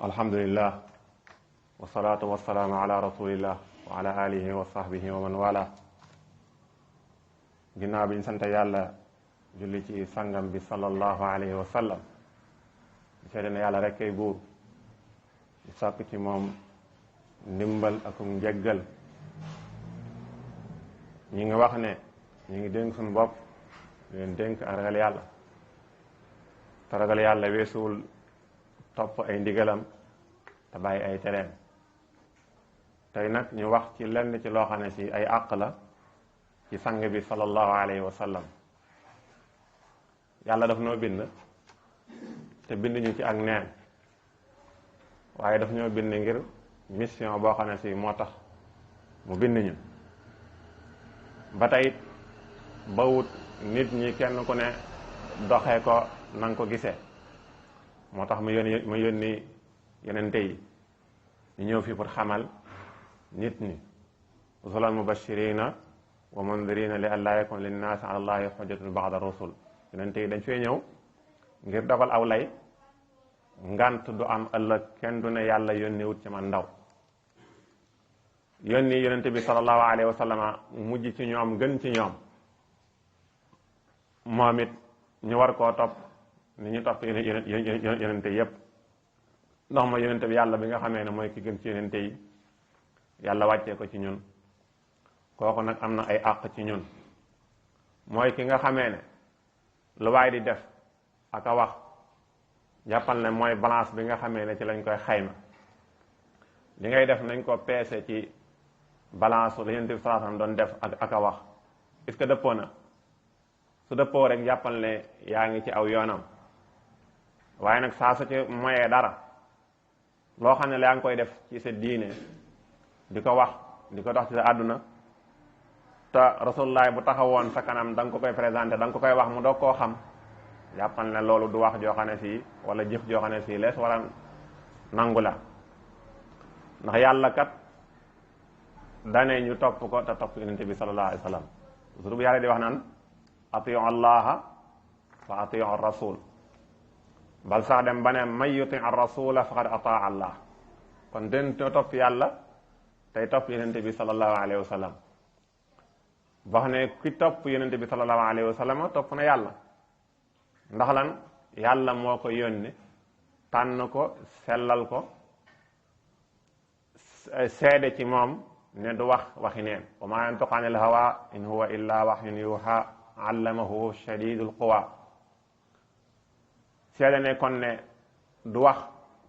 alhamdulillah wasalaatu wasalaamu ala rasulillah wa ala alihi wa sahbihi wa man wala ginnaaw bi ñu sant yàlla julli ci sangam bi sallallahu alayhi wa sallam di seede ne yàlla rek kay buur di sàkk ci moom ndimbal ak njeggal ñi ngi wax ne ñi ngi dénk suñu bopp leen dénk ak ragal yàlla te ragal yàlla weesuwul topp ay ndigalam te bàyyi ay tereem tey nag ñu wax ci lenn ci loo xam ne si ay àq la ci sang bi sallallahu alayhi wa sallam yàlla daf ñoo bind te bind ñu ci ak neen waaye daf ñoo bind ngir mission boo xam ne si moo tax mu bind ñu ba tey bawut nit ñi kenn ku ne doxee ko nanga ko gisee moo tax mu yónni yonente yi ñu ñëw fi pour xamal nit ñi rusulan mubashirina wa mundirina li allaa yakun linnaasi ala allahi xujjatun ba'da rusul yonente yi dañ fee ñëw ngir dogal aw lay ngant du am ëllëg kenn du ne yàlla yónni wut ci man ndaw yónni yonente bi sallallahu alayhi wa sallama mujj ci ñoom gën ci ñoom moom it ñu war koo topp ni ñu topp yonente yépp ndax mooy yonente bi yàlla bi nga xamee ne mooy ki gën ci yonente yi yàlla wàccee ko ci ñun kooku nag am na ay àq ci ñun mooy ki nga xamee ne lu waay di def ak a wax jàppal ne mooy balance bi nga xamee ne ci lañ koy xayma li ngay def nañ ko peese ci balance la yonente bi sallallahu alayhi wasallam doon def ak a wax est-ce que dëppoo na su dëppoo rek jàppal ne yaa ngi ci aw yoonam waaye nag saa su ci moyee dara loo xam ne la yaa ngi koy def ci sa diine di ko wax di ko dox ci sa àdduna te rasulullah bu taxawoon sa kanam da nga ko koy présenté da nga ko koy wax mu doog koo xam jàppal ne loolu du wax joo xam ne si wala jëf joo xam ne si lees wala nangu la ndax yàlla kat dane ñu topp ko te topp yonente bi sallallahu alayhi wa sallam surtout bu yàlla di wax naan atiu allaha fa atiu rasul bal sax dem ba ne man yuti ar rasula faqad ataa allah kon den topp yàlla tey topp yonente bi sallallahu alayhi wa sallam wax ne ki topp yonente bi sallallahu alayhi wa sallam topp na yàlla ndax lan yàlla moo ko yónni tànn ko sellal ko seede ci moom ne du wax waxi neen wa ma yantiqu anil hawa in huwa illa wahyun yuha allamahu shadidul quwa seede ne kon ne du wax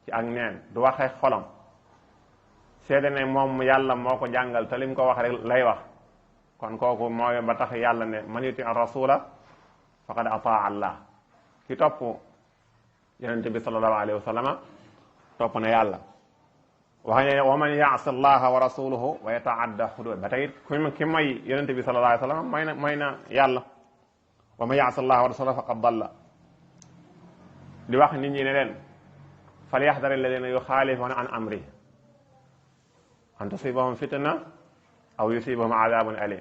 ci ak neen du waxe xolam seede ne moom yàlla moo ko jàngal te lim ko wax rek lay wax kon kooku mooy ba tax yàlla ne man yuti rasula faqad ataa allah ki topp yonente bi sallallahu alayhi wa sallama topp na yàlla wax ne wa man yaasi allaha wa rasuluhu wa yataadda hudud ba tey ki mooy yonente bi sallallahu alayhi wa sallam mooy na yàlla wa man yaasi allaha wa rasulahu faqad dalla di wax nit ñi ne leen falyahdar alladina yuxaalifuna an amri an tusibahum fitna aw yusibahum adabun alim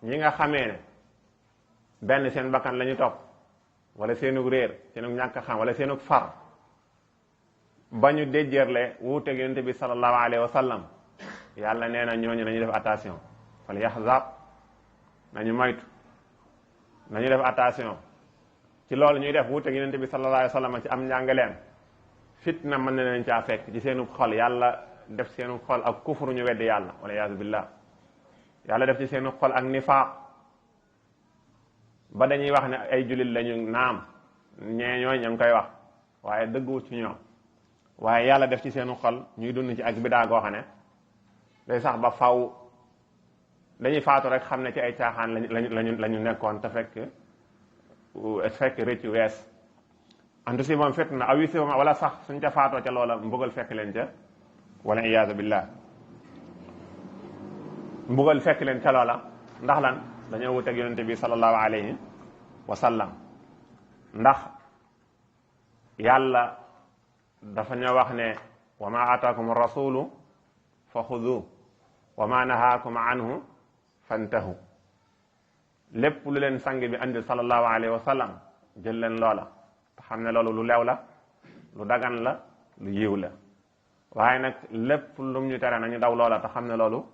ñi nga xamee ne benn seen bakkan la ñu topp wala seenug réer seenug ñàkk xam wala seenug far ba ñu déjjërle wuuteeg yonente bi sallallahu alayhi wa sallam yàlla nee na ñooñu nañu def attention falyahdar nañu moytu nañu def attention ci loolu ñuy def wuuteeg yonente bi sallallahu alayhi wa sallam ci am njàngaleem fitna mën na leen caa fekk ci seenug xol yàlla def seenu xol ak kufru ñu weddi yàlla wala yaasu billah yàlla def ci seenu xol ak nifaaq ba dañuy wax ne ay jullit lañu naam ñooy ña ngi koy wax waaye dëgguwut ci ñoom waaye yàlla def ci seenu xol ñuy dund ci ak bidaa goo xam ne day sax ba faw dañuy faatu rek xam ne ci ay caaxaan lañu nekkoon te fekk rëcc wees antu si moom fitna aw si moom wala sax suñ ca faatoo ca loola mbugal fekk leen ca wala iyaazu billah mbugal fekk leen ca loola ndax lan dañoo wuteeg yonente bi sallallahu alayhi wa sallam ndax yàlla dafa ñoo wax ne wa ma ataakum rasulu fa xudu wa ma nahaakum anhu fantahu lépp lu leen sang bi andi sallallahu alayhi wa sallam jël leen loola te xam ne loolu lu leew la lu dagan la lu yiw la waaye nag lépp lum ñu tere nañu daw loola te xam ne loolu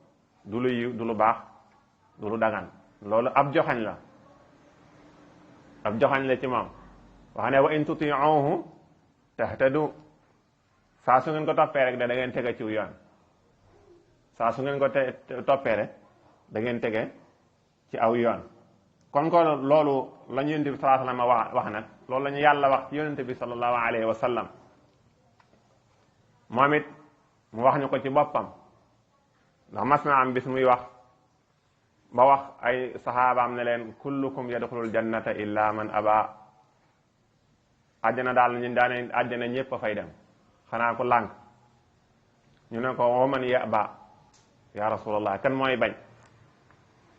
du lu yiw du lu baax du lu dagan loolu ab joxañ la ab joxañ la ci moom wax ne wa in tuti'uhu tahtadu saa su ngeen ko toppee rek da ngeen tege ciw yoon saa su ngeen ko toppee rek da ngeen tege ci aw yoon kon ko loolu la ñu yonent bi sallallahu alayhi wa sallam wax nag loolu la ñu yàlla wax ci yonent bi sallallahu alayhi wa sallam moom it mu wax ñu ko ci boppam ndax mas na am bis muy wax ba wax ay saxaabaam ne leen kullukum yadxulul jannata illa man aba àjjana daal ñu daane àjjana ñépp a fay dem xanaa ko lànk ñu ne ko waman yaba ya rasulallah kan mooy bañ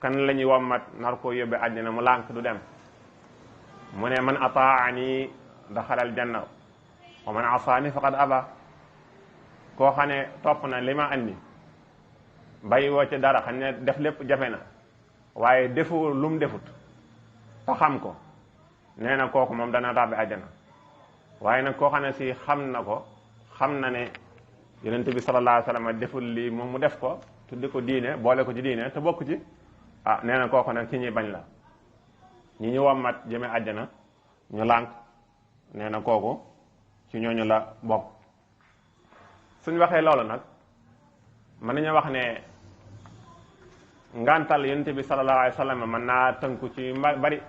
kan la ñuy wommat nar koo yóbbe àjjana mu lànk du dem mu ne man ataani daxalal janna wa man asaani faqad aba koo xam ne topp na li ma andi bàyyi woo ci dara xam ne def lépp jafe na waaye defu lu mu defut te xam ko nee na kooku moom dana tàbbi àjjana waaye nag koo xam ne si xam na ko xam na ne yonent bi sallallahu alayhi wa sallam deful lii moom mu def ko tuddi ko diine boole ko ci diine te bokk ci ah nee na kooku nag ci ñi bañ la ñi ñu wommat jëme àjjana ñu lànk nee na kooku ci ñooñu la bokk suñ waxee loolu nag mën nañu wax ne ngantal yonent bi sallallahu alayhi wa sallam mën naa tënku ci bari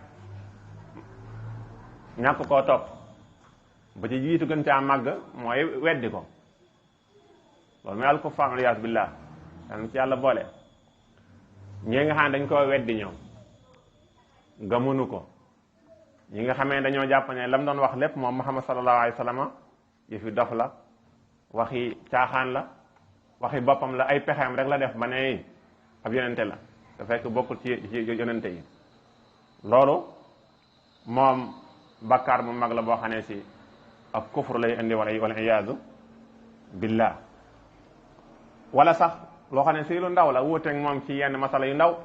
ñàkk koo topp ba ci jiitu gën caa màgg mooy weddi ko loolu mooy alkufaar aliyaas billah dan ci yàlla boole ñi nga xam ne dañ koo weddi ñoom gëmunu ko ñi nga xamee dañoo jàpp ne lam doon wax lépp moom Muhammad sallallahu alayhi wa sallam yëfi dof la waxi caaxaan la waxi boppam la ay pexeem rek la def ba ne ab yonente la te fekk bokkul ci yonente yi loolu moom bakkaar bu mag la boo xam ne si ak kufur lay indi wala iyaadu billah wala sax loo xam ne si lu ndaw la wuuteeg moom ci yenn masala yu ndaw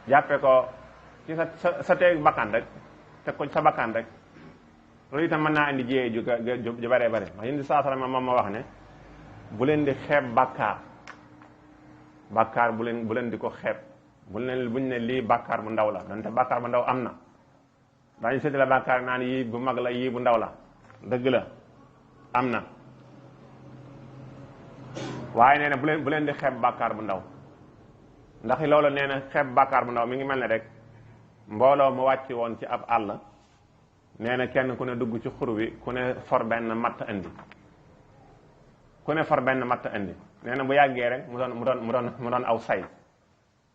jàppe ko ci sa teeg bakkan rek teg ko ci sa bakkan rek loolu itam mën naa indi jiyee ju bare bare wax yéen di saa salama moom ma wax ne bu leen di xeeb bàkkaar bu leen di ko xeeb buñ ne lii bàkkaar bu ndaw la donte bàkkaar bu ndaw am na daañu séddale bàkkaar naan yii bu mag la yii bu ndaw la dëgg la am na waaye nee na bu leen di xeeb bàkkaar bu ndaw ndax loolu nee na xeeb bàkkaar bu ndaw mi ngi mel ne rek mbooloo mu wàcc woon ci ab àll nee na kenn ku ne dugg ci xur wi ku ne for benn matt indi nee na bu yàggee rek mu doon aw say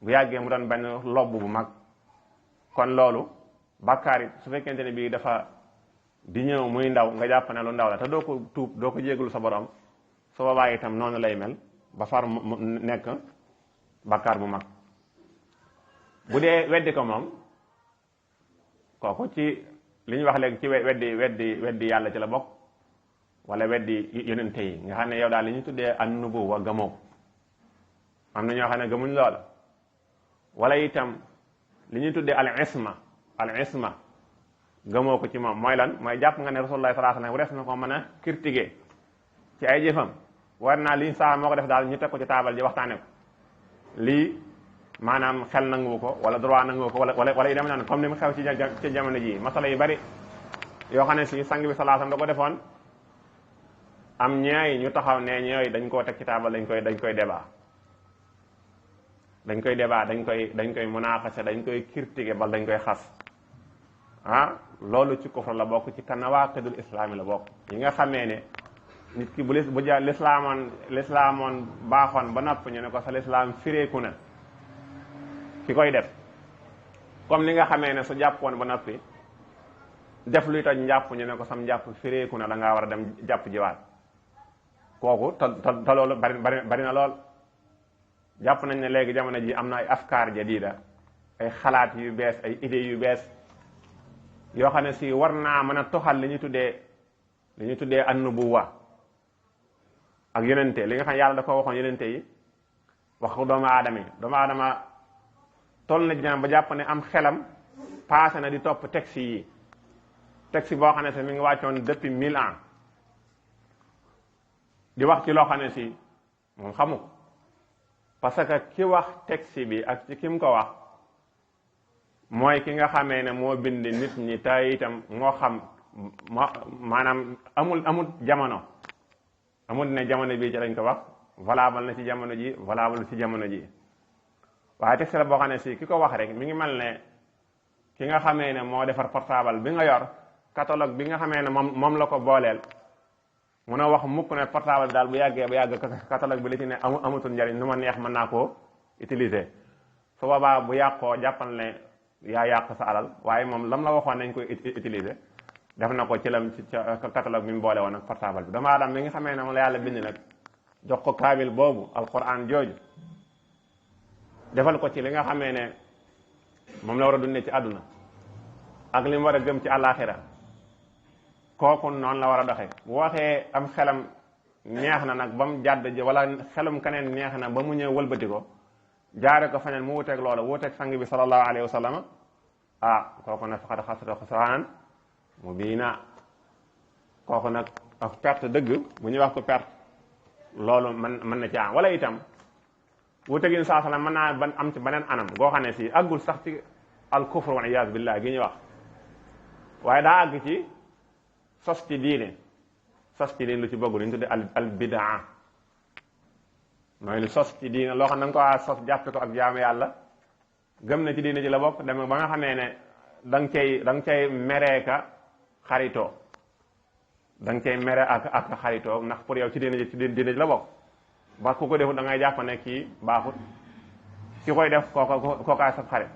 bu yàggee mu doon benn lobb bu mag kon loolu bàkkaar it su fekkente ne bii dafa di ñëw muy ndaw nga jàpp ne lu ndaw la te doo ko tuub doo ko jégalu sa borom su boobaa itam noonu lay mel ba far mu nekk bàkkaar bu mag bu dee weddi ko moom kooku ci li ñu wax léegi ci weddi yàlla ci la bokk wala weddi yonente yi nga xam ne yow daal li ñu tuddee an-nubuwwa gëmoo am na ñoo xam ne gëmuñ loola wala itam li ñuy tuddee al isma gëmoo ko ci moom mooy lan mooy jàpp nga ne rasulullah sallallahu alayhi wasallam res na ko mën a critiquer ci ay jëfam war naa lii saa moo ko def daal ñu teg ko ci taabal ji waxtaane ko lii maanaam xel nangu ko wala droit nangu ko wala yu dem naan comme ni mu xew ci jamono ji masala yu bari yoo xam ne si sang bi sallallahu alayhi wasallam da ko defoon am ñaay ñu taxaw ne ñooy dañ koo teg ci taabal dañ koy débat dañ koy munaaxasa dañ koy critiquer bal dañ koy xas loolu ci kufr la bokk ci nawaaqidul islaami la bokk yi nga xamee ne nit ki bu lislaamoon baaxoon ba nopp ñu ne ko sa lislaam fireeku na ki koy def comme ni nga xamee ne su jàppoon ba noppi def luy toj njàpp ñu ne ko sam njàpp fireeku na da ngaa war a dem jàpp jiwaat kooku te loolu bari na lool jàpp nañ ne léegi jamono ji am na ay afkaar jadida ay xalaat yu bees ay idées yu bees yoo xam ne si war naa mën a toxal li ñu tuddee an-nubuwwa ak yonente li nga xam yàlla da ko waxoon yonente yi wax ko doomu aadama toll na jaan ba jàpp ne am xelam passé na di topp texte boo xam ne sax mi ngi wàccoon depuis 1000 ans di wax ci loo xam ne si moom xamu ko parce que ki wax texte bi ak ci kim ko wax mooy ki nga xamee ne moo bind nit ñi te itam moo xam maanaam amul jamono amul ne jamono bii ci lañ ko wax valable na ci jamono ji valable ci jamono ji waaye texte la boo xam ne si ki ko wax rek mi ngi mel ne ki nga xamee ne moo defar portable bi nga yor catalogue bi nga xamee ne moom la ko booleel mun a wax mukk ne portable bi daal bu yàggee ba yàgg catalogue bi li ci ne amatul njariñ nu ma neex mën naa koo utiliser su boobaa bu yàqoo jàppal ne yaa yàq sa alal waaye moom lam la waxoon nañ koy utiliser def na ko ci lam ci catalogue bi mu boole woon ak portable bi dama adam mi nga xamee ne moom la yàlla bind nag jox ko kaamil boobu alquran jooju defal ko ci li nga xamee ne moom la war a dundee ci àdduna ak li mu war a gëm ci àllaaxira kooku noonu la war a doxee bu waxee am xelam neex na nag ba mu jàdd ji wala xelum keneen neex na ba mu ñëw wëlbati ko jaare ko feneen mu wuteeg loola wuteeg sang bi sallallahu alayhi wa sallam kooku nag faqad xasira xusraanan mubiina kooku nag ak perte dëgg bu ñuy wax ko perte loolu mën na ci am wala itam wutegin saa sallam mën naa ban am ci beneen anam goo xam ne si àggul sax ci al kufr wal iyaaz billah gi ñuy wax waaye daa àgg ci sos ci diine lu ci bëgg lu ñu tudde al bidaa mooy lu sos ci diine loo xam ne da nga ko sos jàppe ko ak jaamu yàlla gëm na ci diine ci la bokk dem ba nga xamee ne da nga cay meree ka xaritoo da nga cay mere ak xaritoo ndax pour yow ci diine ji la bokk ba ku ko defut da ngay jàpp ne kii baaxut ki koy def kookaay sab xarit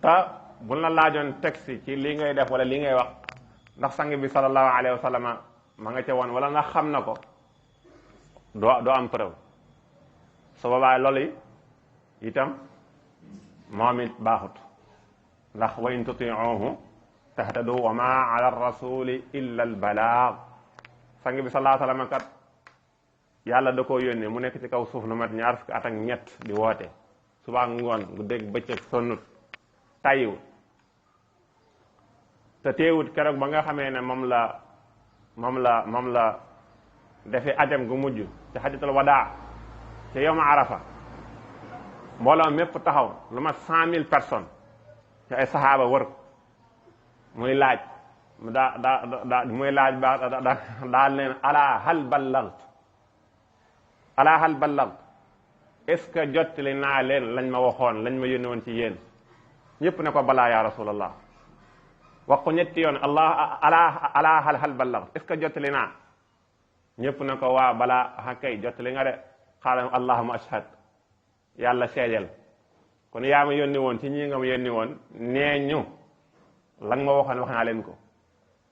te bul la laajoon texte ci lii ngay def wala lii ngay wax ndax sang bi sallallahu alayhi wa sallam ma nga ca woon wala ndax xam na ko doo am preuve su boobaa loolu itam moom it baaxut ndax wa in tutiuhu tahtadu wa ma ala rasuli illa al balaag sang bi sallallahu alayhi wa sallam kat yàlla da koo yónnee mu nekk ci kaw suuf lu mat 2 fukki at ak ñett di woote suba ngoon gu dégg bëccëg sonnut tayiwut te teewut keroog ba nga xamee ne moom la defee ajam gu mujj ci xajatul wadaa ci yawma arafa mbooloo mépp taxaw lu mat 100,000 personnes ci ay saxaaba wër muy laaj muy laaj ba daal leen ala hal ballagt est-ce que jottali naa leen lañ ma waxoon lañ ma yónni woon ci yéen ñëpp ne ko balaa ya rasulallah wax ko ñetti yoon ala hal ballagt est-ce que jottali naa ñëpp ne ko waa balaa kay jottali nga de xaaral allahumma ashhad yàlla seedeel kon yaa ma yónni woon ci ñi nga ma yónni woon nee ñu lañ ma waxoon wax naa leen ko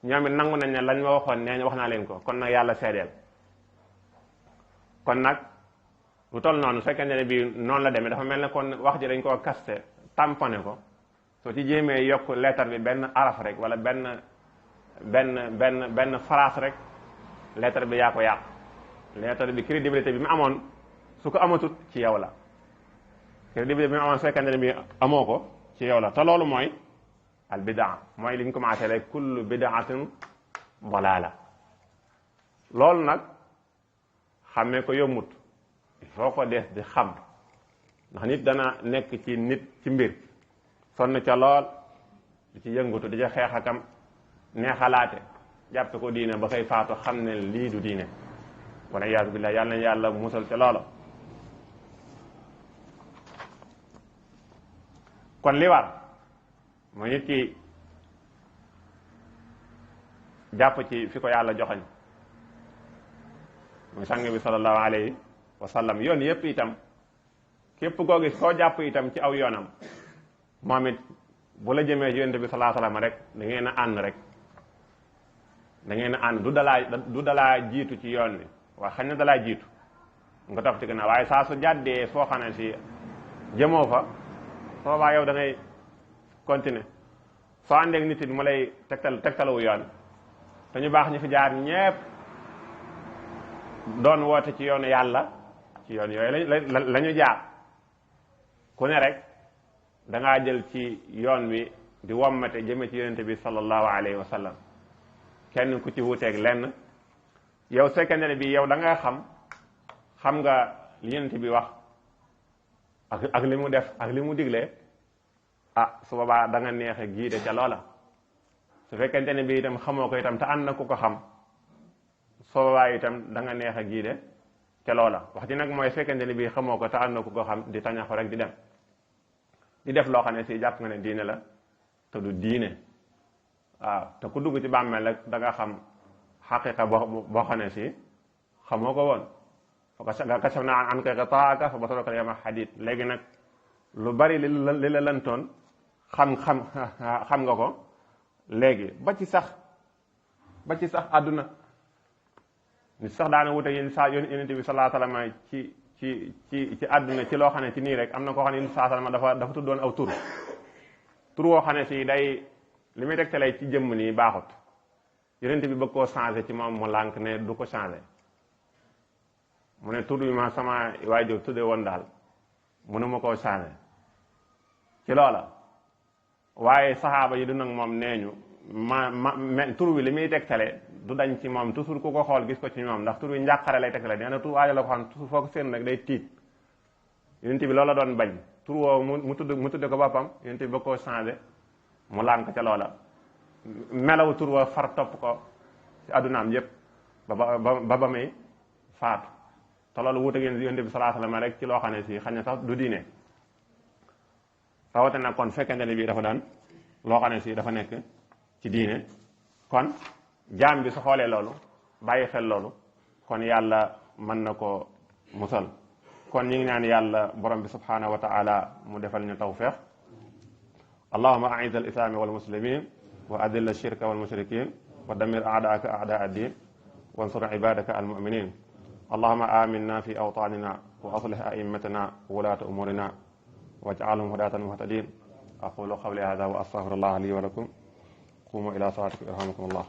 ñoom it nangu nañ ne lañ ma waxoon nee ñu wax naa leen ko kon nag yàlla seedeel kon nag lu toll noonu su fekkee ne bii noonu la demee dafa mel ne kon wax ji dañ koo kaste tamponné ko soo ci jéemee yokk lettre bi benn araf rek wala benn phrase rek lettre bi yaa ko yàq lettre bi crédibilité bi mu amoon su ko amatut ci yow la crédibilité bi mu amoon su fekkee ne bii amoo ko ci yow la te loolu mooy al bidaa mooy li ñu commencé rek kullu bidaatin dalaala loolu nag xamee ko yombut il faut ko des di xam ndax nit dana nekk ci mbir sonn ca lool di ci yëngutu di ca xeex akam neexalaate jàppe ko diine ba koy faatu xam ne lii du diine wala iyaazu billah yàlla nañ yàlla musal ca loola kon li war mooy nit ki jàpp ci fi ko yàlla joxañ muy sang bi sallallahu alayhi wa sallam yoon yépp itam képp koo gis koo jàpp itam ci aw yoonam moom it bu la jëmee ci yonent bi sallallahu alayhi wa sallam rek da ngeen a ànd rek da ngeen a ànd du dalaa jiitu ci yoon wi waaye xañ na dalaa jiitu nga topp ci gannaaw waaye saa su jàddee foo xam ne si jëmoo fa soo baa yow da ngay continuer soo àndeek nit it mu lay tegtalawu yoon te ñu baax ñu fi jaar ñépp doon woote ci yoonu yàlla ci yoon yooyu la ñu jaar ku ne rek dangaa jël ci yoon wi di wommate jëme ci yonente bi sallallahu alayhi wa sallam kenn ku ci wuteeg lenn yow fekkente ne bi yow da nga xam nga li yonent bi wax ak li mu def ak li mu digle su boobaa da nga neexe giide ca loola su fekkente ne bi itam xamoo ko itam te ànd na ku ko xam soo boobaa itam da nga neexe giide ca loola wax ji nag mooy fekkente ne bi xamoo ko te ànd na ku ko xam di tañaxu rek di dem di def loo xam ne si jàpp nga ne diine la te du diine waaw te ku dugg ci bàmmeel rek da nga xam xaqiqa boo xam ne si xamoo ko woon fa kashafnaa anka ghitaa'aka fa basaruka al-yawma hadiid léegi nag lu bari li la lantoon xam nga ko léegi ba ci sax àdduna nit sax daana wute yonent bi sallallahu alayhi wa sallam ci àdduna ci loo xam ne ci nii rek am na koo xam ne yonent sallallahu alayhi wa sallam dafa tuddoon aw tur woo xam ne si day li muy tegtalee ci jëmm nii baaxut yonent bi bëgg koo changé ci moom mu lànk ne du ko changé mu ne tur bi ma sama waajur tudde woon daal mënuma koo changé ci loola waaye saxaaba yi du nag moom nee ñu tur wi li muy tegtale du dañ ci moom toujours ku ko xool gis ko ci moom ndax tur wi njàqare lay tegtale nee na tur waajo la ko xam toujours foo ko seen nag day tiit yonent bi loola doon bañ tur woowu mu tudde ko boppam yonent bi bëgg koo changé mu lànk ca loola melaw tur wa far topp ko ci addunaam yépp ba muy faatu te loolu wuute ngeen yonent bi sallallahu alayhi wa sallam rek ci loo xam ne si xañ na sax du diine rawate nag kon fekkente ne bii dafa daan loo xam ne si dafa nekk ci diine kon jaam bi su xoolee loolu bàyyi xel loolu kon yàlla mën na ko musal kon ñu ngi naan yàlla borom bi subhanahu wa ta'ala mu defal ñu tawfiq allahumma a'iz al-islam wal muslimin wa adil ash-shirka wal mushrikin wa damir a'da'aka a'da' ad-din wansur ibadaka al-mu'minin اللهم آمنا في أوطاننا وأصلح أئمتنا وولاة أمورنا واجعلهم هداة مهتدين أقول قولي هذا وأستغفر الله لي ولكم قوموا إلى صلاتكم يرحمكم الله